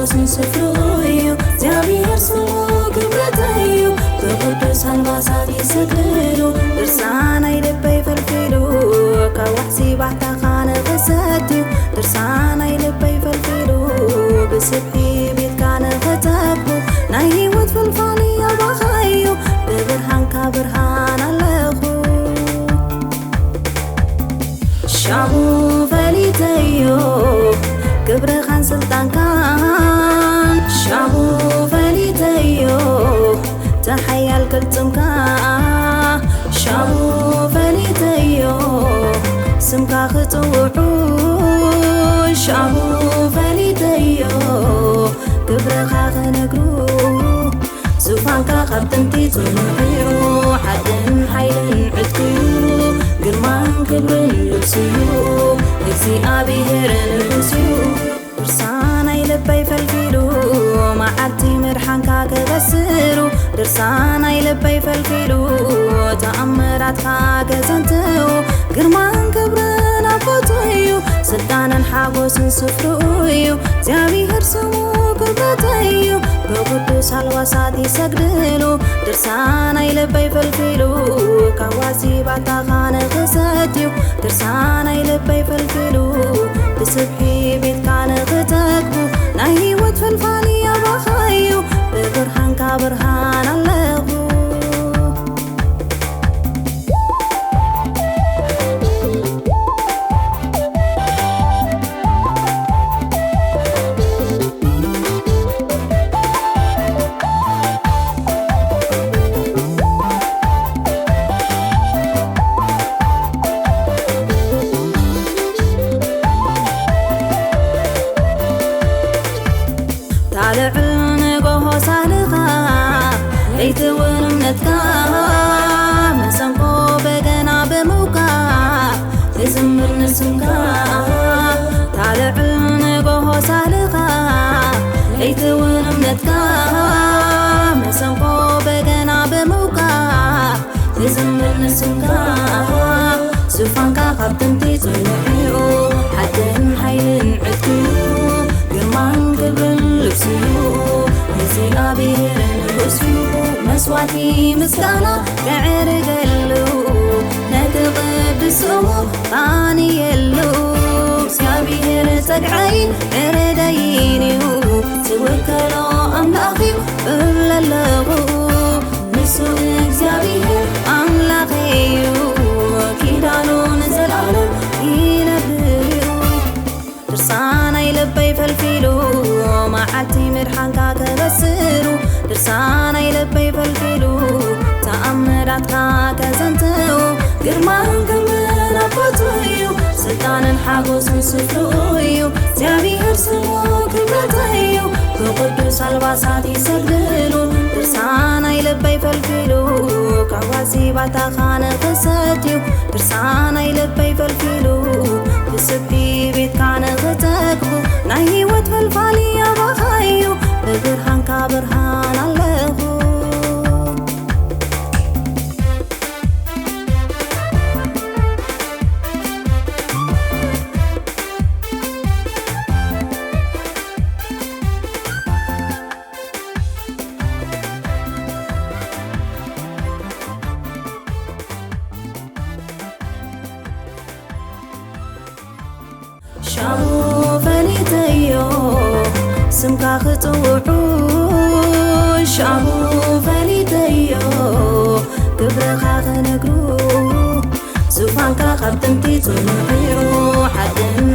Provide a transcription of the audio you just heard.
ንጉስን ስፍርኡ እዩ፣ እግዚኣብሔር ስሙ ክብረት እዩ። ብቕዱስ ኣልባሳት ይሰግድሉ፣ ድርሳናይ ልበይ ፈልፊሉ፣ ካብ ዋሕዚ ባሕታኻ ንኽሰትዩ። ድርሳናይ ልበይ ፈልፊሉ፣ ብስብሒ ቤትካ ንኽተክቡ። ናይ ህይወት ፈልፋሊ ኣባኻ እዩ፣ ብብርሃንካ ብርሃን ኣለኹ። ሻቡ ፈሊተዮ ክብርኻን ስልጣንካን። ሻቡ ፈሊተዮ ተሓያል ቅልጽምካ። ሻቡ ፈሊተዮ ስምካ ክጽውዑ። ሻቡ ፈሊተዮ ክብርኻ ክነግሩ። ዙፋንካ ካብ ጥንቲ ጽኑዕ እዩ፣ ሓቅን ሓይልን ዕጥቁ እዩ፣ ግርማን ክብርን ልብሱ እዩ፣ እግዚኣብሔር ንጉስ እዩ። ድርሳናይ ልበይ ፈልፊሉ፣ መዓልቲ ምድሓንካ ክበስሩ። ድርሳናይ ልበይ ፈልፊሉ፣ ተኣምራትካ ክዘንትው። ግርማን ክብርን ኣቦቱ እዩ፣ ስልጣንን ሓጎስን ስፍርኡ እዩ። እግዚኣብሔር ስሙ ክብረት እዩ፣ ብቅዱስ ኣልባሳት ይሰግድሉ። ድርሳናይ ልበይ ፈልፊሉ፣ ካብ ዋሲ ባታኻ ንኽሰትዩ። ድርሳናይ ልበይ ፈልፊሉ፣ ብስብሒ ቤትካ ንኽተክቡ። ናይ ህይወት ፈልፋሊ ኣባኻ እዩ፣ ብብርሃንካ ብርሃን ኣለኹ። ታልዕል ንጎሆ ሳልኻ፣ ለይቲ እውን እምነትካ፣ መሰንቆ በገና ብምውቃዕ፣ ንዝምር ንስምካ። ታልዕል ንጎሆ ሳልኻ፣ ለይቲ እውን እምነትካ፣ መሰንቆ በገና ብምውቃዕ፣ ንዝምር ንስምካ። ዙፋንካ ካብ ጥንቲ ጽኑዕ እዩ፣ ሓቅን ሓይልን ዕጥቁ እዩ፣ ግርማን ክብርን ልብሱ እዩ፣ ንእግዚኣብሔር ንጉስ እዩ። መስዋዕቲ ምስጋና ከዕርገሉ፣ ነቲ ቅዱስ ስሙ ቃንየሉ። እግዚኣብሔር ጸግዐይን ዕረደይን እዩ፣ ዝውከሎ ኣምላኽ እዩ እብለለኹ። ንሱ እግዚኣብሔር ኣምላኸይ እዩ፣ ኪዳኑ ንዘለኣለም ይነብር እዩ። ድርሳናይ ልበይ ፈልፊሉ፣ መዓልቲ ምድሓንካ ከበስሩ። ድርሳናይ ልበይ ፈልፊሉ፣ ተኣምራትካ ከዘንትው። ግርማን ክብርን ኣቦቱ እዩ፣ ስልጣንን ሓጎስን ስፍርኡ እዩ። እግዚኣብሔር ስሙ ክብረት እዩ፣ ብቅዱስ ኣልባሳት ይሰግድሉ። ድርሳናይ ልበይ ፈልፊሉ፣ ካብ ዋሲ ባታኻ ንኽሰትዩ። ድርሳናይ ልበይ ፈልፊሉ፣ ብስብሒ ቤትካ ንኽተክቡ። ናይ ህይወት ፈልፋሊ ኣባኻ እዩ፣ ብብርሃንካ ብርሃን ኣለኹ። ሻቡ ፈሊተዮ ስምካ ክጽውዑ፣ ሻቡ ፈሊተዮ ክብርኻ ክነግሩ። ዙፋንካ ካብ ጥንቲ ጽኑዕ እዩ፣ ሓቅን